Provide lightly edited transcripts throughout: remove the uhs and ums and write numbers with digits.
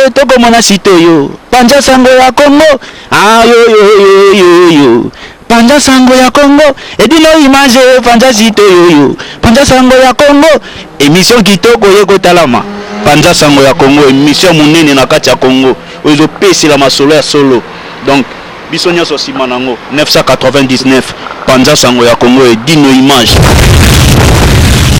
Tokomona site oyo. Panza sango ya Congo. Ah yo yo yo yo yo. Panza sango ya Congo. Edino image panza site oyo yo. Panza sango ya Congo. Emission kitoko ye kotalama. Panza sango ya Congo, emission munene na kati ya Congo. Oyo ezopesela masolo ya solo. Donc biso nyonso nsima nango 999 panza sango ya Congo Edino image.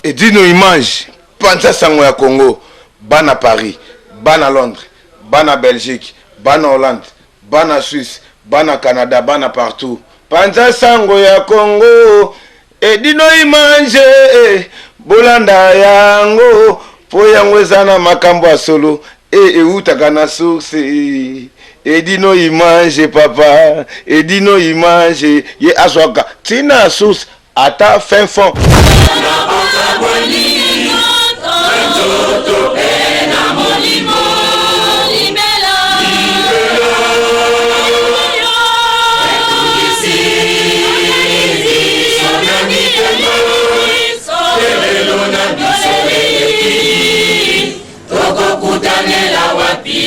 Edino image panza sango ya Congo bana Paris, bana Londres, bana Belgique, bana Hollande, bana Suisse, bana Canada, bana partout. Panza sango ya Congo Edino image eh, bolanda yango po yango eza na makambo ya solo e ewutaka na source Edino image papa Edino image ye azwaka ntina source ata fin fond. Tokokutanela wapi?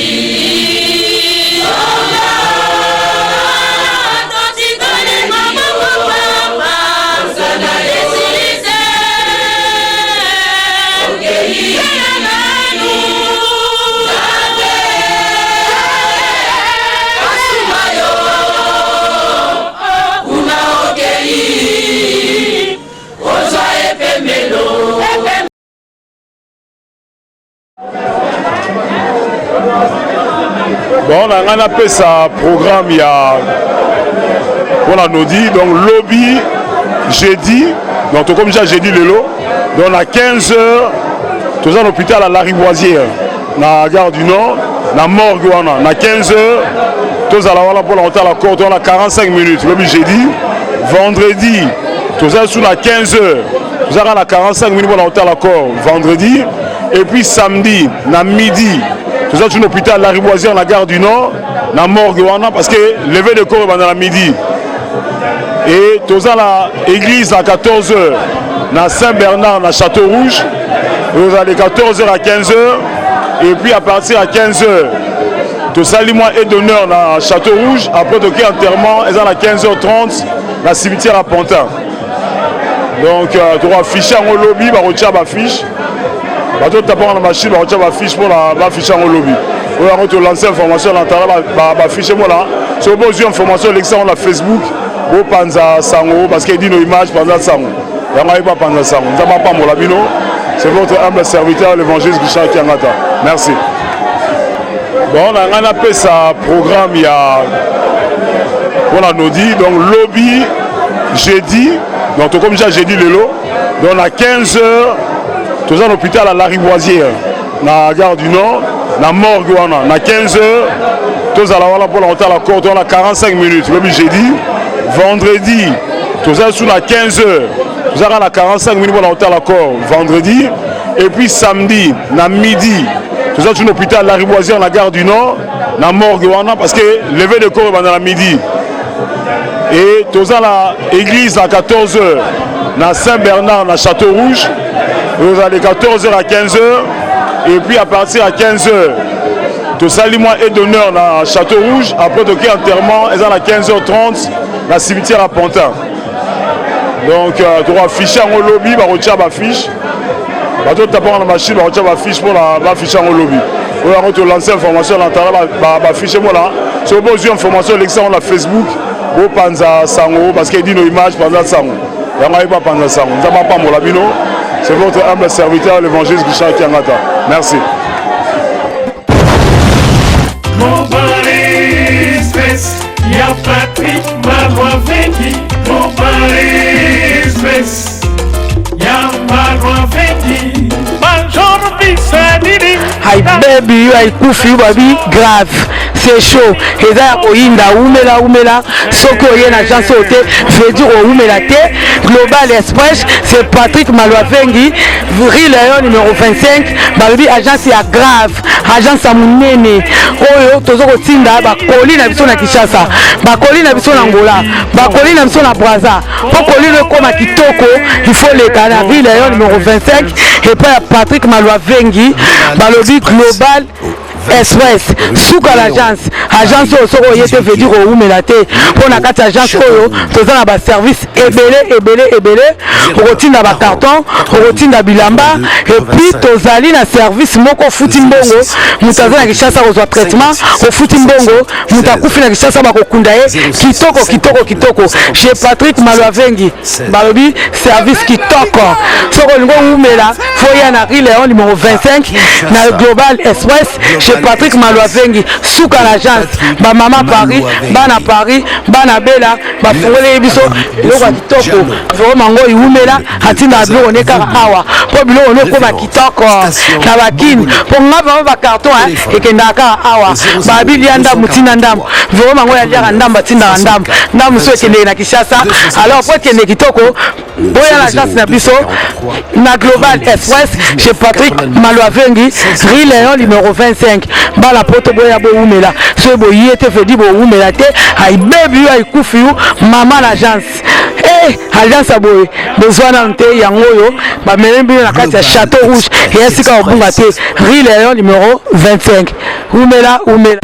Bon, na ngai napesa programme ya mpona nodi donc lobi jeudi, donc tokomi ja jeudi lelo, donc na 15 heures toza na hôpital ya Lariboisière na gare du Nord na morgue wana. Na 15 heures tozala wana mpona kotala corps, toza na 45 minutes lobi jeudi. Vendredi toza su na 15 heures, tozalaka na 45 minutes mpona kotala corps vendredi. Et puis samedi na midi toza su na hôpital Lariboisière na gare du Nord na morgue wana, parce que levée de corps ebanda na midi. Et toza na église à 14 heures na Saint-Bernard na Château Rouge, toza de 14 heures à 15 heures. Et puis à partir à 15 heures tosali mwa aide d'honneur na Château Rouge, après toki enterrement eza na 15h30 na cimetière à Pantin. Donc euh, tokoaffiche yango lobi, bakotia bafiche, bazotapanga na machine, bakotia bafiche mpona bafiche yango lobi. Oyo yango tolance information na tala bafiche mpona soki bozwi information elekisa yango na Facebook, bopanza sango, parce que Edino image panza sango yango ayebi bapanza sango. Nzambe apambola bino. C'est votre humble serviteur, l'évangéliste Richard Kiangata. Merci. Bon, na ngai napesa programme ya mpona nodi, donc lobi jeudi, donc tokomi ja jeudi lelo, donc na 15 heures toza na hôpital ya Lariboisière na gare du Nord na morgue wana. Na 15 heures tozala wana mpona kotala corps, toza na 45 minutes lobi jeudi. Vendredi toza su na 15 heures, tozalaka na 45 minutes mpona kotala corps vendredi. Et puis samedi na midi toza su na hôpital Lariboisière na gare du Nord na morgue wana, parce que levée de corps ebanda na midi. Et toza na église à 14 heures na Saint-Bernard na Château Rouge, toza de 14 heures à 15 heures. Et puis à partir à 15 heures tosali mwa aide d'honneur na Château Rouge, après toki enterrement eza na 15h30 na cimetière à Pantin. Donc euh, tokoaffiche yango lobi, bakotia bafiche, bazotapanga na machine, bakotia bafiche mpona bafiche yango lobi. Oyo yango tolance information na tala bafiche mpona soki bozwi information elekisa yango na Facebook, bopanza sango, parce que Edino image panza sango yango ayebi bapanza sango. Nzambe apambola bino. C'est votre humble serviteur, l'évangéliste Richard Kiangata. Merci. Ya Patrick Malwaveki, Express ya Malwaveki, Major Bisadidi. Hi baby, yo aikufi yo babi grave, c'est chaud, eza ya koyinda. Umela umela, soki oye na agence oyo te, veut dire oumela te. Global Express, c'est Patrick Malwavengi, rue Léon numéro 25. Balobi agence ya grave, agence ya monene oyo toza kotinda bakoli na biso na Kinshasa, bakoli na biso na Angola, bakoli na biso na Braza. Mpo koli no ekóma kitoko, il faut leka na rue Léon numéro 25 epai ya Patrick Malwavengi. Balobi Global Express suka l'agence. Agence oyo soki oye te veut dire owumela te, mpo na kati ya agence oyo toza na baservice ebele ebele ebele. Okotinda bacarton, okotinda bilamba, et puis tozali na service moko ofuti mbongo, moto aza na Kinshasa kozwa traitement, ofuti mbongo, moto akufi na Kinshasa bakokunda ye kitoko kitoko kitoko. Chez Patrick Malwavengi balobi service kitoko. Soki olingi owumela, fo ya na rue Léon numéro 25 na Global Express chez Patrick Malwavengi, suka na agence. Bamama Paris, bana Paris, bana Bela, bafungoleli biso biloko ya kitoko. Vraiment ngo iwumela, atindaka biloko ne kaka awa mpo biloko ne ekoma kitoko na bakini, mpo nga vraiment bacarton ekendaka kaka awa. Babilia ndambu ntina ndambu, vraiment ngo yaliaka ndambu, atindaka ndambu ndambu so ekendeke na Kinshasa. Alors po ekende kitoko, boya na agence na biso na Global Express chez Patrick Malwavengi, rue Léon numéro 25. Bala poto, boya bowumela. Soki boye te, vedi bowumela te, ayibebi yo, ayikufi yo mama na agence. Eh, agence ya boye bozwa nanu te. Yango oyo bamemi bino na kati ya Château Rouge, eya sika kobunga te, rue Léon numéro 25. Umela umela.